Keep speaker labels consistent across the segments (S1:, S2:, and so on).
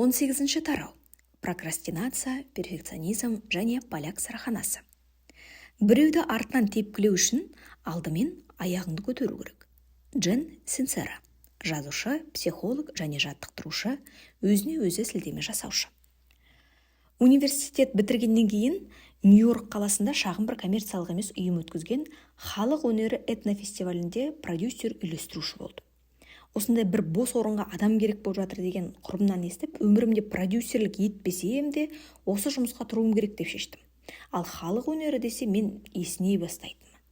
S1: 18 тарау. Прокрастинация, перфекционизм және поляк сыраханасы. Біреуді артынан тепкілеу үшін алдымен аяғыңды көтеру керек. Джен Синсеро, жазушы, психолог және жаттықтырушы, өзіне өзі сілтеме жасаушы. Университет бітіргеннен кейін Нью-Йорк қаласында шағын бір коммерциялық емес ұйым өткізген халық өнері этнофестивалінде продюсер, үйлестіруші болды. Осындай бір бос орынға адам керек болып жатыр деген құрбымнан естіп, өмірімде продюсерлік етпесем де, осы жұмысқа тұруым керек деп шештім. Ал халық өнері десе, мен есіней бастайтынмын.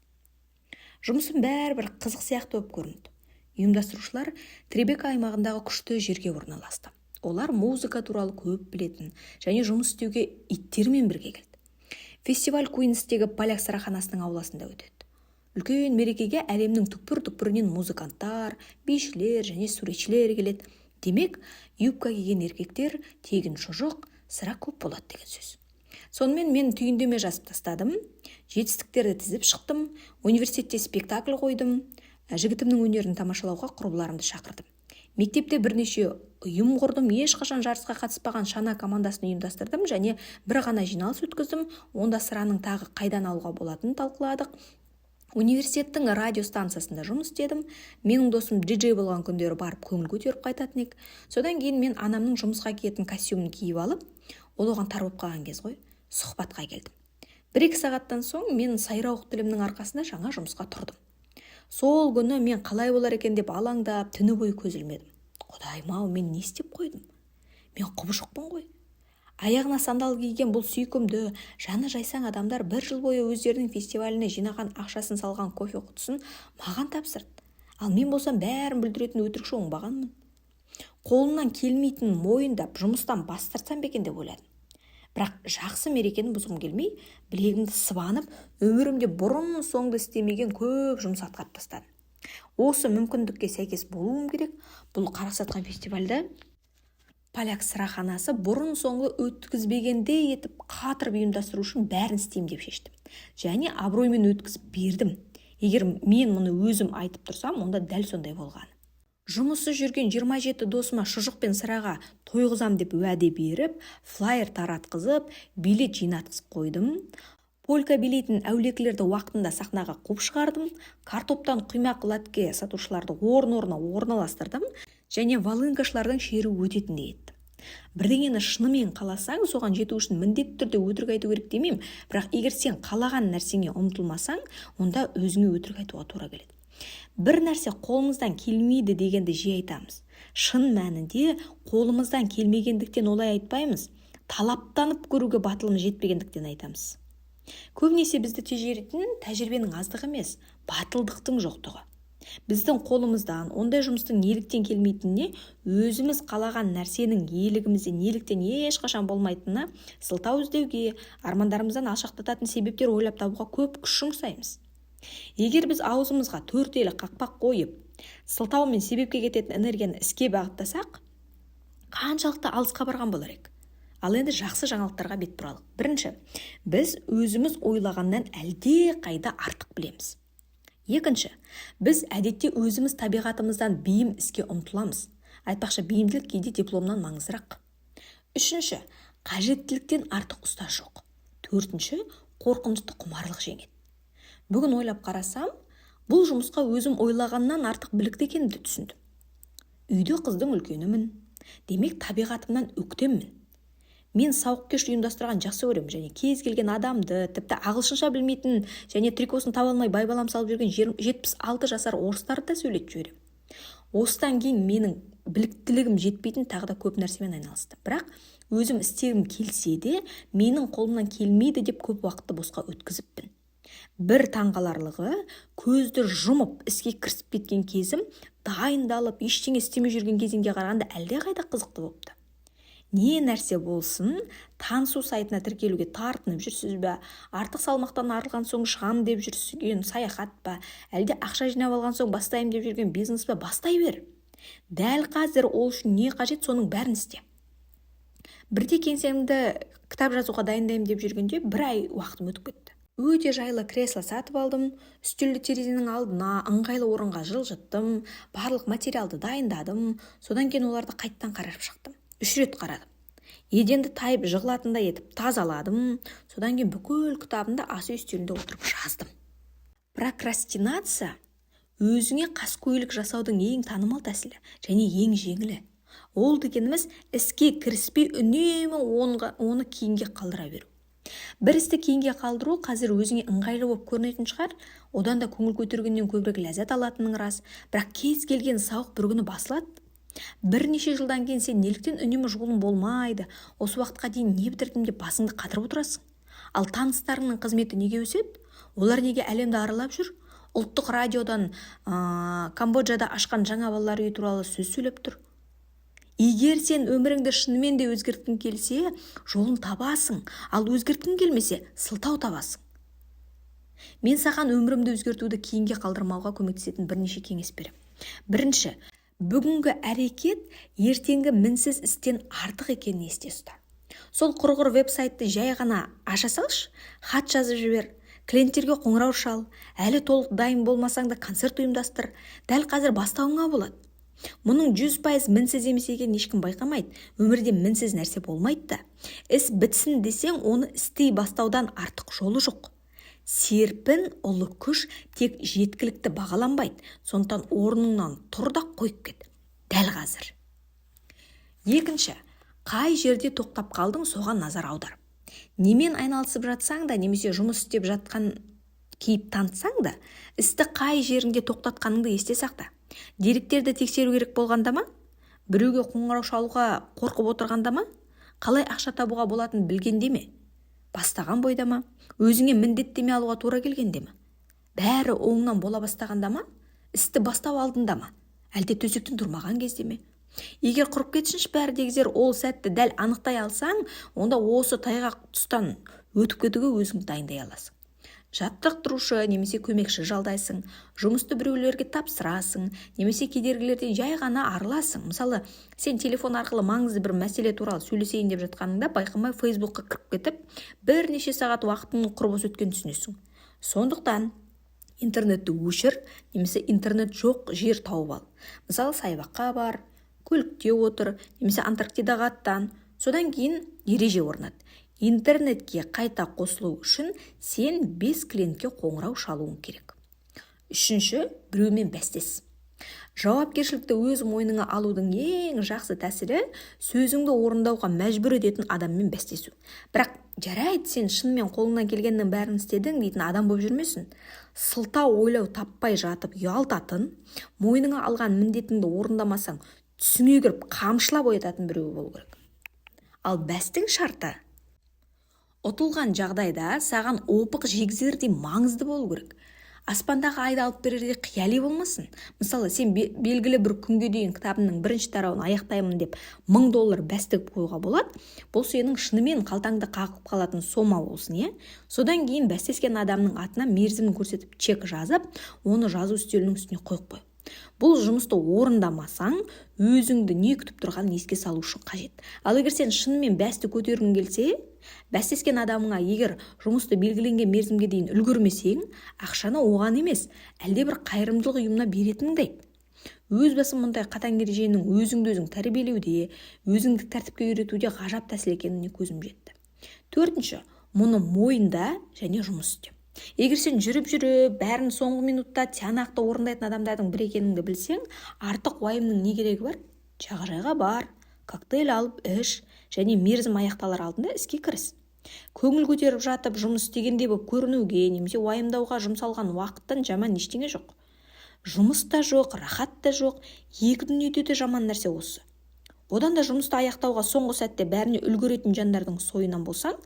S1: Жұмысым бәрібір қызық сияқты болып көрінді. Ұйымдастырушылар Трибека аймағындағы күшті жерге орналасты. Олар музыка туралы көп білетін және жұмыс істеуге иттермен бірге келді. Фестиваль Куинстегі поляк сыраханасының ауласында өтеді. Үлкен мерекеге әлемнің түкпір-түкпірінен музыканттар, бишілер және суретшілер келеді. Демек, юбка киген еркектер, тегін шұжық, сыра көп болады деген сөз. Сонымен, мен түйіндеме жазып тастадым, жетістіктерді тізіп шықтым, университетте спектакль қойдым, жігітімнің өнерін тамашалауға құрбыларымды шақырдым, мектепте бірнеше ұйым құрдым, ешқашан жарысқа қатыспаған шана командасын ұйымдастырдым және бір ғана жиналыс өткіздім, онда сыраның тағы қайдан алуға болатынын талқыладық. Университеттің радио станциясында жұмыс істедім. Менің досым диджей болған күндері барып, көңіл көтеріп қайтатын едік. Содан кейін мен анамның жұмысқа киетін костюмін киіп алып, ол оған тар болып қалған кез ғой, сұхбатқа келдім. 1-2 сағаттан соң мен сайрауық тілімнің арқасында жаңа жұмысқа тұрдым. Сол күні мен қалай болар екен деп алаңдап, түні бойы көз ілмедім. Құдайым ау, мен не істеп қойдым? Мен құбыжықпын ғой. Аяғына сандал киген бұл сүйкімді, жаны жайсаң адамдар бір жыл бойы өздерінің фестиваліне жинаған ақшасын салған кофе құтысын маған тапсырды. Ал мен болсам, бәрін бүлдіретін өтірікші оңбағанмын. Қолымнан келмейтінін мойындап, жұмыстан бас тартсам ба екен деп ойладым. Бірақ жақсы мерекені бұзғым келмей, білегімді сыбанып, өмірімде бұрын соңды істемеген көп жұмыс атқарып тастадым. Осы мүмкіндікке сәйкес болуым керек. Бұл қарасатқан фестивальді поляк сыраханасы бұрын соңды өткізбегендей етіп қатырып ұйымдастыру үшін бәрін істеймін деп шештім және абыроймен өткізіп бердім. Егер мен мұны өзім айтып тұрсам, онда дәл сондай болған. Жұмыссыз жүрген 27 досыма шұжық пен сыраға тойғызам деп уәде беріп, флаер таратқызып, билет жинатқызып қойдым. Полька билейтін әулекілерді уақытында сахнаға қуып шығардым. Картоптан құймақ, латке сатушыларды орын-орнына орналастырдым және волынкашылардың шеруі өтетіндей еттім. Бірдеңені шынымен қаласаң, соған жету үшін міндетті түрде өтірік айту керек демеймін. Бірақ егер сен қалаған нәрсеңе ұмтылмасаң, онда өзіңе өтірік айтуға тура келеді. Бір нәрсе қолымыздан келмейді дегенді жиі айтамыз. Шын мәнінде қолымыздан келмегендіктен олай айтпаймыз, талаптанып көруге батылымыз жетпегендіктен айтамыз. Көбінесе бізді тежейтін тәжірибенің аздығы емес, батылдықтың жоқтығы. Біздің қолымыздан ондай жұмыстың неліктен келмейтініне, өзіміз қалаған нәрсенің иелігімізде неліктен ешқашан болмайтынына сылтау іздеуге, армандарымыздан алшақтататын себептер ойлап табуға көп күш жұмсаймыз. Егер біз аузымызға төрт елі қақпақ қойып, сылтау мен себепке кететін энергияны іске бағыттасақ, қаншалықты алысқа барған болар едік? Ал енді жақсы жаңалықтарға бет бұралық. Бірінші, біз өзіміз ойлағаннан әлде қайда артық білеміз. Екінші, біз әдетте өзіміз табиғатымыздан бейім іске ұмтыламыз. Айтпақшы, бейімділік кейде дипломнан маңыздырақ. Үшінші, қажеттіліктен артық ұстаз жоқ. Төртінші, қорқынышты құмарлық жеңеді. Бүгін ойлап қарасам, бұл жұмысқа өзім ойлағаннан артық білікті екенімді түсіндім. Үйде қыздың үлкенімін, демек, табиғатымнан өктеммін. Мен сауық кеш ұйымдастырған жақсы көремін және кез келген адамды, тіпті ағылшынша білмейтін және трикосын таба алмай байбалам салып жүрген 76 жасар орыстарды да сөйлетіп жіберемін. Осыдан кейін менің біліктілігім жетпейтін тағы да көп нәрсемен айналыстым. Бірақ өзім істегім келсе де, менің қолымнан келмейді деп көп уақытты босқа өткізіппін. Бір таңғаларлығы, көзді жұмып іске кірісіп кеткен кезім дайындалып, ештеңе істемей жүрген кезеңге қарағанда әлдеқайда қызықты болыпты. Не нәрсе болсын, танысу сайтына тіркелуге тартынып жүрсіз бе, артық салмақтан арылған соң шығам деп жүрген саяхат па, әлде ақша жинап алған соң бастаймын деп жүрген бизнес па, бастай бер. Дәл қазір ол үшін не қажет, соның бәрін істе. Бірде кеңсемді кітап жазуға дайындаймын деп жүргенде, бір ай уақытым өтіп кетті. Өте жайлы кресло сатып алдым, үстелді терезенің алдына, ыңғайлы орынға жылжыттым, барлық материалды дайындадым. Содан кейін оларды қайттан қарап шықтым. Үш рет қарадым. Еденді тайып жығылатындай етіп тазаладым. Содан кейін бүкіл кітабымды ас үй үстелінде отырып жаздым. Прокрастинация – өзіңе қаскөйлік жасаудың ең танымал тәсілі және ең жеңілі. Ол дегеніміз – іске кіріспей, үнемі оны кейінге қалдыра беру. Бір істі кейінге қалдыру қазір өзіңе ыңғайлы болып көрінетін шығар, одан да көңіл көтергеннен көбірек ләззат алатының рас. Бірақ кез келген сауық бір күні басылады. Бірнеше жылдан кейін сен «Неліктен үнемі жолым болмайды, осы уақытқа дейін не бітірдім?» деп басыңды қатырып отырасың. Ал таныстарыңның қызметі неге өседі? Олар неге әлемді аралап жүр? Ұлттық радиодан Камбоджада ашқан жаңа балалар үйі туралы сөз сөйлеп тұр. Егер сен өміріңді шынымен де өзгерткің келсе, жолын табасың, ал өзгерткің келмесе, сылтау табасың. Мен саған өмірімді өзгертуді кейінге қалдырмауға көмектесетін бірнеше кеңес беремін. Бірінші, бүгінгі әрекет ертеңгі мінсіз істен артық екенін есте ұста. Сол құрғыр веб-сайтты жай ғана аша салшы, хат жазып жібер, клиенттерге қоңырау шал, әлі толық дайын болмасаң да, концерт ұйымдастыр. Дәл қазір бастауыңа болады. Мұның 100% мінсіз емес екенін ешкім байқамайды. Өмірде мінсіз нәрсе болмайды да. Іс бітсін десең, оны істей бастаудан артық жолы жоқ. Серпін – ұлы күш, тек жеткілікті бағаланбайды. Сондықтан орныңнан тұр да қойып кет дәл қазір. Екінші, қай жерде тоқтап қалдың, соған назар аудар. Немен айналысып жатсаң да немесе жұмыс істеп жатқан кейіп танытсаң да, істі қай жеріңде тоқтатқаныңды есте сақта. Деректерді тексеру керек болғанда ма? Біреуге қоңырау шалуға қорқып отырғанда ма? Қалай ақша табуға болатынын білгенде ме? Бастаған бойда ма? Өзіңе міндеттеме алуға тура келгенде ме? Бәрі оңынан бола бастағанда ма? Істі бастау алдында ма? Әлде төсектен тұрмаған кезде ме? Егер «құрып кетсінші бәрі» дегізер ол сәтті дәл анықтай алсаң, онда осы тайғақ тұстан өтіп кетуге өзіңді дайындай аласың. Жаттықтырушы немесе көмекші жалдайсың, жұмысты біреулерге тапсырасың немесе кедергілерден жай ғана арыласың. Мысалы, сен телефон арқылы маңызды бір мәселе туралы сөйлесейін деп жатқаныңда, байқамай Фейсбукқа кіріп кетіп, бірнеше сағат уақытыңның құр бос өткенін түсінесің. Сондықтан интернетті өшір немесе интернет жоқ жер тауып ал. Мысалы, саябаққа бар, көлікте отыр немесе Антарктидаға аттан. Содан кейін ереже орнат: интернетке қайта қосылу үшін сен бес клиентке қоңырау шалуың керек. Үшінші, біреумен бәстес. Жауапкершілікті өз мойныңа алудың ең жақсы тәсілі – сөзіңді орындауға мәжбүр ететін адаммен бәстесу. Бірақ «Жарайды, сен шынымен қолыңнан келгеннің бәрін істедің» дейтін адам болып жүрмесін. Сылтау ойлау таппай жатып ұялтатын, мойныңа алған міндетіңді орындамасаң, түсіңе кіріп қамшылап оятатын біреу болу керек. Ал бәстің шарты ұтылған жағдайда саған опық жегізердей маңызды болу керек, аспандағы айды алып берердей қияли болмасын. Мысалы, сен белгілі бір күнге дейін кітабымның бірінші тарауын аяқтаймын деп 1000 доллар бәс тігіп қоюға болады. Бұл сенің шынымен қалтаңды қағып қалатын сома болсын, иә. Содан кейін бәстескен адамның атына мерзімін көрсетіп чек жазып, оны жазу үстелінің үстіне қойып қой. Бұл жұмысты орындамасаң, өзіңді не күтіп тұрғанын еске салу үшін қажет. Ал егер сен шынымен бәсті көтергің келсе, бәстескен адамыңа егер жұмысты белгіленген мерзімге дейін үлгермесең, ақшаны оған емес, әлдебір қайырымдылық ұйымына беретініңді айт. Өз басым мұндай қатаң ереженің өзіңді өзің тәрбиелеуде, өзіңді тәртіпке үйретуде ғажап тәсіл екеніне көзім жетті. Төртінші, мұны мойында және жұмыс істе. Егер сен жүріп-жүріп бәрін соңғы минутта тиянақты орындайтын адамдардың бірі екеніңді білсең, артық уайымның не керегі бар? Жағажайға бар, коктейль алып іш және мерзім аяқталар алдында іске кіріс. Көңіл көтеріп жатып жұмыс істегендей болып көрінуге немесе уайымдауға жұмсалған уақыттан жаман ештеңе жоқ. Жұмыс та жоқ, рахат та жоқ, екі дүниеде де жаман нәрсе осы. Одан да жұмысты аяқтауға соңғы сәтте бәріне үлгеретін жандардың сойынан болсаң,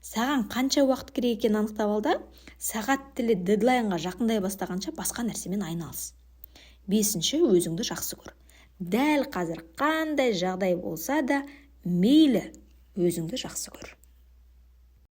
S1: саған қанша уақыт керек екенін анықтап ал да, сағат тілі дедлайнға жақындай бастағанша басқа нәрсемен айналыс. Бесінші, өзіңді жақсы көр. Дәл қазір қандай жағдай болса да, мейлі, өзіңді жақсы көр.